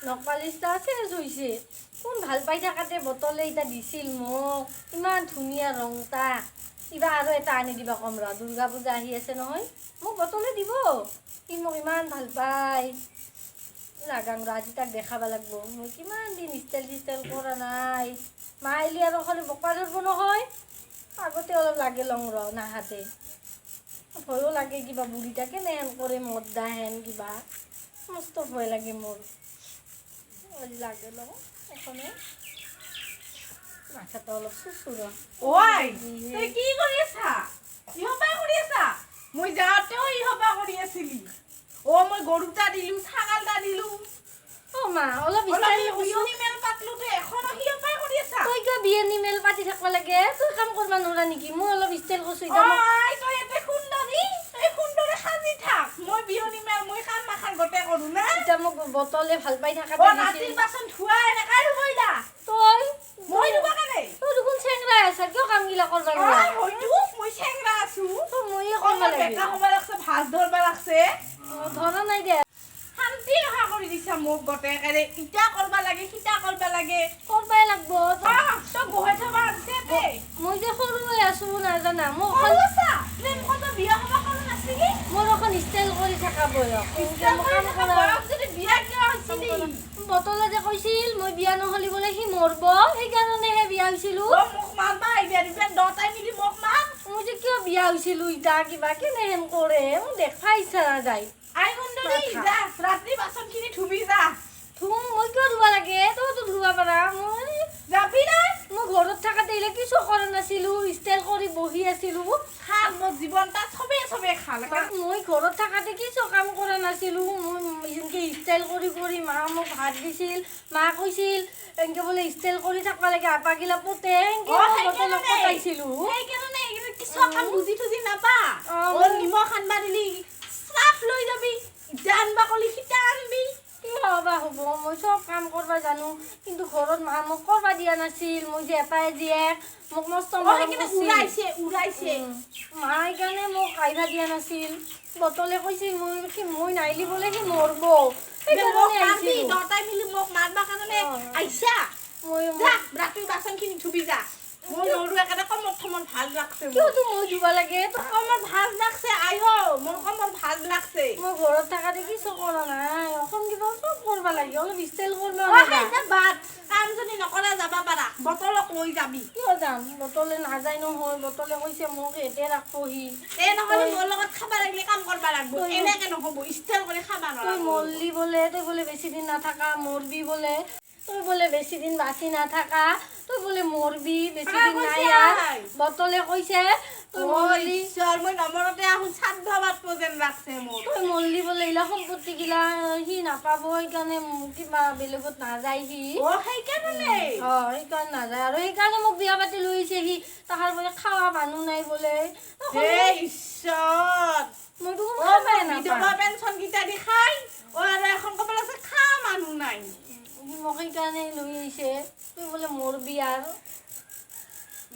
নখপালিচটা change হৈছে। কোন ভাল পাই থাকাতে বটলে এতিয়া দিছিল মোক, ইমান ধুনীয়া ৰংটা। কিবা আৰু এটা আনি দিবা কম ৰ, দুৰ্গা পূজা আহি আছে নহয়, মোক বটলে দিব। সি মোক ইমান ভাল পায়। লাগাং ৰ, আজি তাক দেখাব লাগব। মই কিমান দিন ষ্টাইল চিষ্টাইল কৰা নাই। মা আহিলি আৰু খালি বকবা ধৰব নহয়। আগতে অলপ লাগে লং ৰ, নাহাতে ভয়ো লাগে কিবা, বুঢ়ীটা কেনেহেন কৰে, মদ দাহেন কিবা, মস্ত ভয় লাগে মোৰ। আজি লাগে লওঁ এখনে, মাথাটো অলপ চুচু ৰ। ঐ, তই কি কৰি আছা? ইহপা কৰি আছা? মই যাওঁতেও ইহপা কৰি আছিলি। অ, মই গৰুটা দিলো, ছাগালটা দিলো। অ মা, অলপ অলপ ষ্টাইল এই কৰিছোঁ। বিয়নী মেল পাতলো, তই এখনো সিহপাই কৰি আছা। তই কিয় বিয়নী মেল পাতি থাকিব লাগে? তই কাম কৰিব নোৱাৰা নেকি? মই অলপ ষ্টাইল কৰিছোঁ অ এতিয়া মোক। আই, তই ইয়াতে সুন্দৰী, তই সুন্দৰী সাজি থাক। মই বিয়নী মেল, মই কাম মাখান গোটেই কৰো না। এতিয়া মোক বটলে ভাল পাই অ থাকাতে দিছিল। ৰাতিৰ বাচন ধোৱা এনেকাই ধুব ইদা। তই মই ধুব কাৰণে। তই দেখোন চেংৰা আছা, কিয় কামগিলা কৰিব অ নোৱাৰা? হয়তো মই চেংৰা আছো। তই ময়ে অ কৰিব মই লাগে। বেকা হ'ব লাগছে, ভাজ ধৰবা লাগছে। অ, ধৰা নাই দে। শান্তি নহা কৰি দিছা মোক গোটেই একেবাৰে। ইটা কৰবা লাগে, সিটা কৰবা লাগে। কৰবাই লাগব। আহ, তই বহাই থবা আনছে দে। মই যে সৰুৱে আছো নাজানা মোক। সৰু আছা? প্ৰেম কত বিয়া হবা কাৰণ নাছিলি? মোৰ এখন ষ্টাইল কৰি থকা বয়স। ষ্টাইল কৰি কাম থকা কৰা বয়স যদি বিয়া কিয় হৈছিলি? বটলে যে কৈছিল মই বিয়া নহ'লি বোলে সি মৰব, সেইকাৰণেহে বিয়া হৈছিলো। অ, মোক মাৰবা আহিবি আৰু দহটাই মিলি মোক মাৰ। মই যে কিয় বিয়া হৈছিলো ইতা, কিবা কেনেহেন কৰে মোক দেখবা ইচ্ছা নাযায়। আই সুন্দৰী, মাথা। যা, ৰাতি বাচনখিনি ধুবি যা। ধুম, মই কিয় ধুবা লাগে? তইতো ধুবা পাৰা। মই যাবি না? মই ঘৰত থাকাতে এইবিলাক কিছু কৰা নাছিলো, ষ্টাইল কৰি বহি আছিলো। খাল মোৰ জীৱনটা চবে চবে খাল। মই ঘৰত থাকাতে কিছু কাম কৰা নাছিলো। মই যেনকে ষ্টাইল কৰি কৰি মা মোক ভাত দিছিল। মা কৈছিল এনেকে বোলে ষ্টাইল কৰি থাকবা লাগে, আপাগিলা পোতে। এনেকে অ, মই বটলক সেইকাৰণে। পতাইছিলো। সেইকাৰণে এইখিনি কিছু কাম বুজি থুজি নাপা। অ, অ, নিমখ আনবা দিলি চাপ লৈ যাবি, ইটা আনবা কলি সিটা আনবি। কি বা হ'ব, মই চব কাম কৰবা জানো, কিন্তু ঘৰত মা মোক কৰবা দিয়া নাছিল। মই যে এটাই জীয়েক, মোক মস্ত অ, মৰম সেইকাৰণে কৰিছিল। উৰাইছে উৰাইছে। মা সেইকাৰণে মোক আহিবা দিয়া নাছিল। বটলে কৈছিল মই সি মই নাহিলি বোলে সি মৰব, মোক সেইকাৰণে মাৰবি। আহিছিলো। দহটাই মিলি মোক মাৰবা কাৰণে আহিছা। মই যা, ৰাতিৰ বাচনখিনি ধুবি যা। মই নৰো একেবাৰে, কমত থমত ভাল লাগছে মোৰ। কিয়তো মই ধুবা লাগে? কমত ভাল লাগছে আই অ, মোৰ কমত ভাল লাগছে। মই ঘৰত থাকাতে কিছু কৰা নাই। অসম কিবা চব কৰবা লাগে, অলপ ষ্টাইল কৰবা। অ, সেইটা বাদ, কাম যদি নকৰা যাবা পাৰা, বটলক লৈ যাবি। কিয় যাম? বটলে নাযায় নহয়। বটলে কৈছে মোক ইয়াতে ৰাখব সি। এ নহ'লে মোৰ লগত খাবা লাগিলে কাম কৰবা লাগব। এনেকে নহ'ব, ষ্টাইল কৰি খাবা তই নোৱাৰা। মৰলি বোলে, তই বোলে বেছি দিন নাথাকা, মৰবি বোলে। তই বোলে বেছি দিন বাচি নাথাকা, তই বোলে মৰবি, বেছি দিন নাই আৰু। বটলে কৈছে তই মৰলি। ঈশ্বৰ, মই নমৰতে আহোঁ শ্ৰাদ্ধ পাতব যেন লাগছে মোৰ। তই মৰলি বোলে এইলা সম্পত্তি গিলা সি নাপাব, সেইকাৰণে কিবা বেলেগত নাযায় সি। অ, সেইকাৰণে। অ, সেইকাৰণে নাযায় আৰু সেইকাৰণে মোক বিয়া পাতি লৈ আহিছে সি। তাহাৰ বোলে খাৱা মানুহ নাই বোলে। হে ঈশ্বৰ। মই দেখোন অ, খাবাই বিধৱা নাপাওঁ। পেঞ্চন কেইটা দি খাই। অ, আৰু এখন ক'ব লাগছে খা মানুহ নাই। সি মোক সেইকাৰণে লৈ আহিছে। তই বোলে মৰবি আৰু।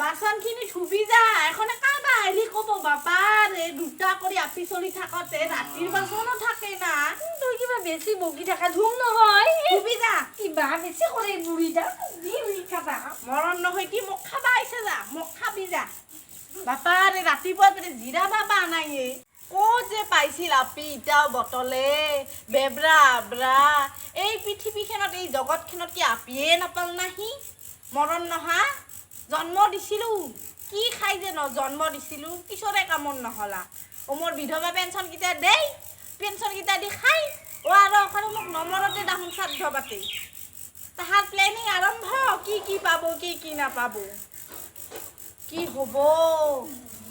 বাচনখিনি ধুবি যা। এখনে কাবা আহিলি ক'ব, বাপা ৰে, দুটা কৰি আপি চলি থাকতে ৰাতিৰ বাচনো থাকে না। তই কিবা বেছি বকি থাকা, ধুম নহয়। ধুবি যা। কিবা বেছি কৰে এই বুঢ়ীটা দি খাবা। মৰণ নহয় কি মোক খাবা আহিছে, যা, মোক খাবি যা। বাপাৰে, ৰাতিপুৱা যদি জিৰা বাবা নাই এ। ক'ত যে পাইছিল আপি ইটাও বটলে বেবৰা আবৰা। এই পৃথিৱীখনত, এই জগতখনত কি আপিয়ে নাপাল নাহি? মৰণ নহা জন্ম দিছিলোঁ, কি খাই যে ন জন্ম দিছিলোঁ, পিছৰে কামত নহলা। অ, মোৰ বিধৱা পেঞ্চন কেইটা দেই, পেঞ্চন কেইটা দি খাই। অ, আৰু অকলে মোক নমৰতে দাহোন শ্ৰাদ্ধ পাতে। তাহাৰ প্লেনিং আৰম্ভ, কি কি পাব, কি কি নাপাব, কি হ'ব।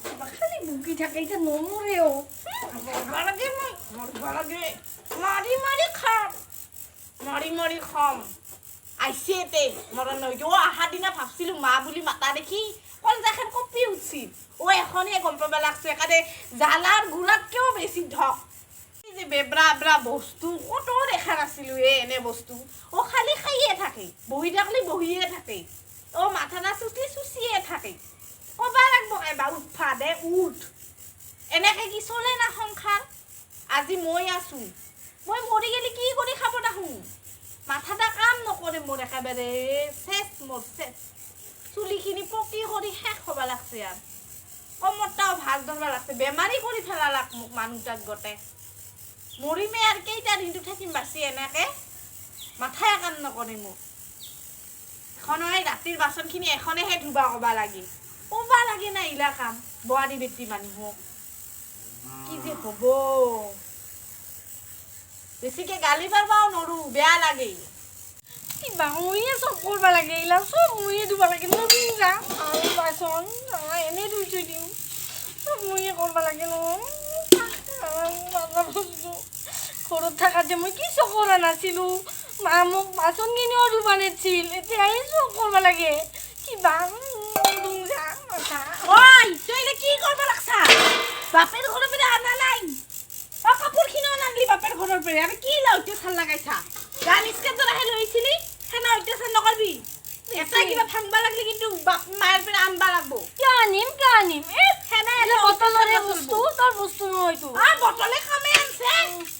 কিবা খালি বকি থাকে, এতিয়া নমৰেও। মৰবা লাগে, মই মৰবা লাগে, মাৰি মাৰি খাম, মাৰি মাৰি খাম। আহিছে তে মৰণ নহৈতো। অ, অহা দিনা ভাবছিলো মা বুলি মাতা দেখি কলজাখন কঁপি উঠছিল। অ, এখনহে গম পাব লাগছে একাদে জ্বালাৰ গুড়াতকেও বেছি ধক। এই যে বেবৰা আবৰা বস্তু ক'তো দেখা নাছিলো এ এনে বস্তু। অ, খালি খাইয়ে থাকে, বহি থাকলি বহিয়ে থাকে, অ, মাথা না চুচলি চুচিয়ে থাকে। ক'বা লাগব এবাৰ উঠবা দে, উঠ। এনেকে কি চলে না সংসাৰ? আজি মই আছো, মই মৰি গেলি কি কৰি খাব নাহো? মাথা মোৰ একেবাৰে চেচ, মোৰ চেচ। চুলিখিনি পকি কৰি শেষ হ'ব লাগছে আৰু কমৰটাও ভাজ ধৰবা লাগছে। বেমাৰী কৰি পেলালাক মোক মানুহটাক গোটে। মৰিমে আৰু কেইটা দিনটো থাকিম বাচি এনেকে, মাথাই কাম নকৰে মোক। এখনই ৰাতিৰ বাচনখিনি এখনেহে ধুবা ক'বা লাগে, ক'বা লাগে না ইলা কাম বোৱাৰী বেটি মানুহক। কি যে হ'ব, বেছিকে গালি পাৰবাও নৰো, বেয়া লাগে। কিবা ময়ে চব কৰবা লাগে, এইলা চব ময়ে ধুবা লাগে। নতুন যাম আৰু বাচন এনেই ধুই থৈ দিম, চব ময়ে কৰবা লাগে নহয়। বস্তু ঘৰত থাকাতে মই কি চব কৰা নাছিলো, মা মোক বাচনখিনিও ধুবা নেছিল, এতিয়া এই চব কৰবা লাগে। কিবা ঐ তই এতিয়া কি কৰবা লাগছা? বাপেৰ ঘৰৰ পৰা আনা নাই, অ কাপোৰখিনিও নানলি বাপেৰ ঘৰৰ পৰা, আৰু কি লাও অত্যাচাৰ লাগাইছা? গান স্কেটৰ আহে লৈছিলি, সেনা অত্যাচাৰ নকৰবি। এটা কিবা ভাঙবা লাগলি কিন্তু বাপ মায়েৰ পৰা আনবা লাগব। কিয় আনিম, কিয় আনিম? এ সেনা এইলা বটলৰে বস্তু, তোৰ বস্তু নহয়তো। আ বটলে কামে আনছে,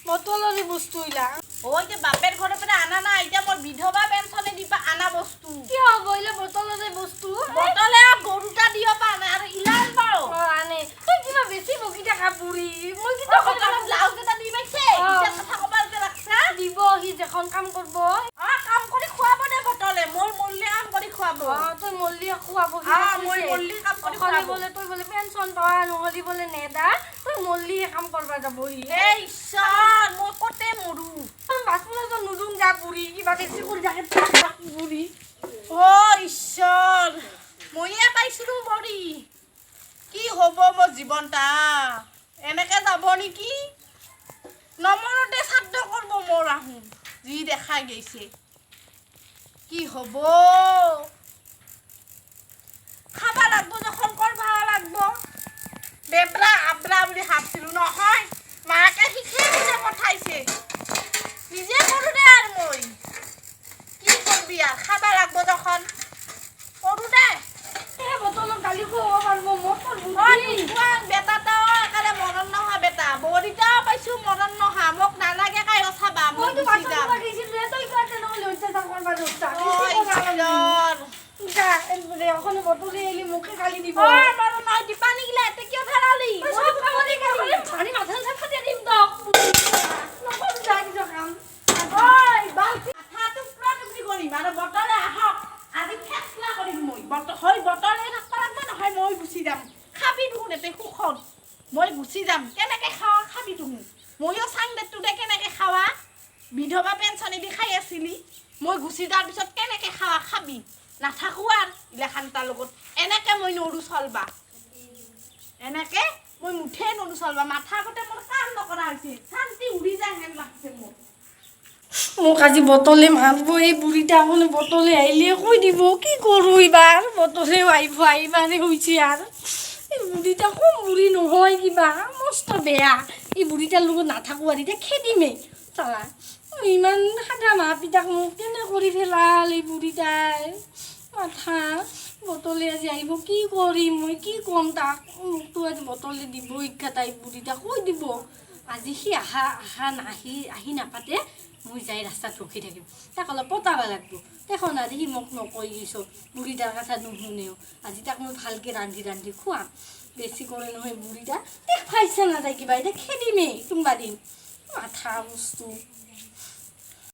বটলৰে বস্তু এইলা। অ এতিয়া বাপেৰ ঘৰৰ পৰা আনা নাই, এতিয়া মই বিধৱা পেঞ্চনে দিবা আনা বস্তু। কিয় হ'ব, এইলা বটলৰে বস্তু। বটলে গৰুটা দিব পা নাই আৰু ইলা আনবা। অ আনে, তই কিবা বেছি বকি থাকা বুঢ়ী। মই কিন্তু ব্লাউজ এটা দি পাইছে, এতিয়া কথা ক'বা লাগছা। দিব সি যেখন কাম কৰব। অ কাম কৰি খুৱাব দে বটলে, মই মৰলি কাম কৰি খুৱাব। অ তই মৰলি খুৱাব। মই মৰলি কাম কৰি খুৱাব। বোলে তই বোলে পেঞ্চন পাৱা নহ'লি বোলে নেদা, তই মৰলিহে কাম কৰবা যাব সি। এই ঈশ্বৰ, মই ক'তে মৰো? বাচন নুদুং যা বুঢ়ী, কিবা বেছি কৰি থাকে বুঢ়ী। অ ঈশ্বৰ, ময়ে পাইছিলো মৰি। কি হ'ব মোৰ জীৱনটা, এনেকে যাব নেকি? নমৰতে শ্ৰাদ্ধ কৰিব মোৰ আহোঁ যি দেখা গৈছে। কি হ'ব, খাবা লাগব যখন কৰবা লাগব। বেবৰা আবৰা বুলি ভাবছিলো নহয়, মাকে শিখাই নিজে পঠাইছে, নিজে কৰো দে আৰু মই কি কৰবি আৰু, খাবা লাগব যখন কৰো দে। বটলত গালি খুৱাব পাৰিব মোক। বেটাটাও একেবাৰে মৰণ নহা বেটা, বৌৰিটাও পাইছো মৰণ নহা। মোক নালাগে কাইও চাবা, মই গুচি যাম। বটলে আহক আজি ফেচলা কৰিম মই। হয় বটলে থাকিব লাগব, নহয় মই গুচি যাম। খাবি দেখোন এতে সুখত, মই গুচি যাম। কেনেকে খাৱা খাবি দেখোন, ময়ো চাং দে তোৰে কেনেকে খাৱা। বিধৱা পেঞ্চনেদি খাই আছিলি, মই গুচি যোৱাৰ পিছত কেনেকে খাৱা খাবি। নাথাকো আৰু ইলাখান তাৰ লগত, এনেকে মই নৰো চলবা, এনেকে মই মুঠেই নৰো চলবা। মাথা গোটে মোৰ কাম নকৰা হৈছে, শান্তি উৰি যায় হেন লাগছে মোক। মোক আজি বটলে মাৰব এই বুঢ়ীটা। মানে বটলে আহিলে কৈ দিব কি কৰোঁ এইবাৰ। বটলেও আহিব আহিবাৰে হৈছে আৰু। এই বুঢ়ীটা কম বুঢ়ী নহয়, কিবা মস্ত বেয়া। এই বুঢ়ীটাৰ লগত নাথাকোঁ আৰু, এতিয়া খেদিমেই চালা। ইমান সাদা মা পিতাক মোক কেনে কৰি পেলাল এই বুঢ়ীটাই। মাথা বটলে আজি আহিব, কি কৰিম মই, কি ক'ম তাক? মোকতো আজি বটলে দিব ইচ্ছা, তাই বুঢ়ীটা কৈ দিব। আজি সি আহা আহা নাহি আহি নাপাতে, মই যাই ৰাস্তাত ৰখি থাকিম, তাক অলপ পতাব লাগব। তেখন আজি সি মোক নকয় কিছু, বুঢ়ীটাৰ কথা নুশুনেও। আজি তাক মই ভালকৈ ৰান্ধি ৰান্ধি খুৱাম। বেছি কৰে নহয় বুঢ়ীটা, দেখ পাইছে নাযায় কিবা, এতিয়া খেদিমেই কোনোবা দিন। মাথা বস্তু।